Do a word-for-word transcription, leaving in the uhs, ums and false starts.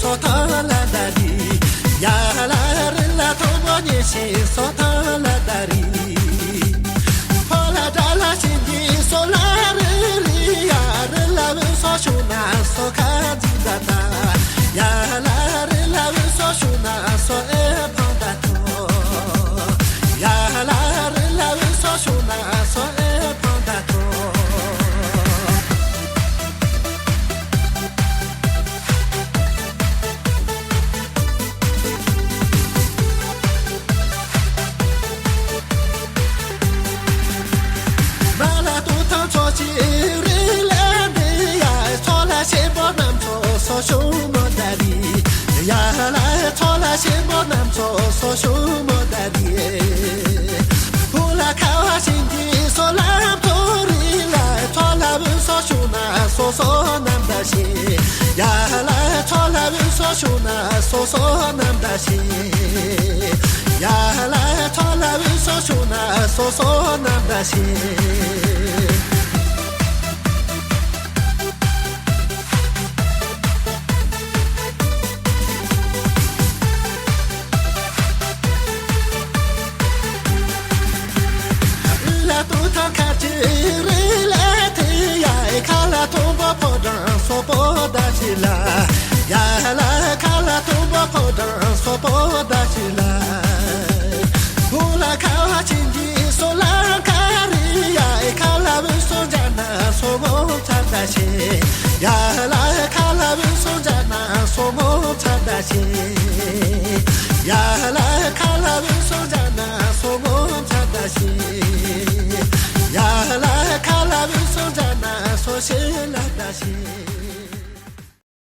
སོ་ཐང་ལ་ད་རི། ཡ་ལ་རི་ལ་ཐང་པོ་ཉེ་ཤེས་སོ་ཐང་ལ་ད་རི། ཕོ་ལ་དགྲ་ལ་ཤིང་གི་སོ་ལ་རི་རི། ཡ་རི་ལ་བུ་སོ་ཤུ་ན་སོ་ཁ་འཛིན་ད་ད། ཡ་ལ་རི་ལ་བུ་སོ་ཤུ་ན་སོ་ཨེ་ཕང་ད་ཐོ། ཡ་ལ་རི་ལ་བུ་སོ་ཤུ་ན་སོ་ཨེ་ཕང་ད་ཐོ། མ་ལ་ཏུ་ཐང་ཚོ་ཅི་རི་ལ་འདི་ཡ། ཚོ་ལ་ཤེ་པོ་ནམ་ཚོ་སོ་ཤུ་མོ་ད་རི། ཡ་ལ་ཚོ་ལ་ཤེ་པོ་ནམ་ཚོ་སོ་ཤུ་མོ་ད་རི། ཕུ་ལ་ཁ་བ་ཤིང་གི་སོ་ལམ་ཐོ་རི་ལ། ཚོ་ལ་བུ་སོ་ཤུ་ན་སོ་སོ་ནམ་ད་ཤི། ཡ་ལ་ཚོ་ལ་བུ་སོ་ཤུ་ན་སོ་སོ་ནམ་ད་ཤི། ཡ་ལ་ཚོ་ལ་བུ་སོ་ཤུ་ན་སོ་སོ་ནམ་ད་ཤི། ལ་ཏུ་ཐང་ཁ་ཅི་རི་ལ་ཐི་ཡ། ཁ་ལ་ཐོང་པོ་ཕོ་བྲང་སོ་པོ་ད་ཤི་ལ། ཡ་ལ་ཁ་ལ་ཐོང་པོ་ཕོ་བྲང་སོ་པོ་ད་ཤི་ལ། ཕུ་ལ་ཁ་བ་ཆིན་གྱི་སོ་ལ་ཁ་རི་ཡ། ཁ་ལ་བུ་སོ་འཇའ་ན་སོ་མོ་ཚ་ད་ཤི། ཡ་ལ་ཁ་ལ་བུ་སོ་འཇའ་ན་སོ་མོ་ཚ་ད་ཤི། ཡ་ལ་ཁ་ལ་བུ་སོ་འཇའ་ན་སོ་མོ་ཚ་ད་ཤི། ཡ་ལ་ཁ་ལ་བུ་སོ་འཇའ་ན་སོ་ཤི་ལ་ད་ཤི།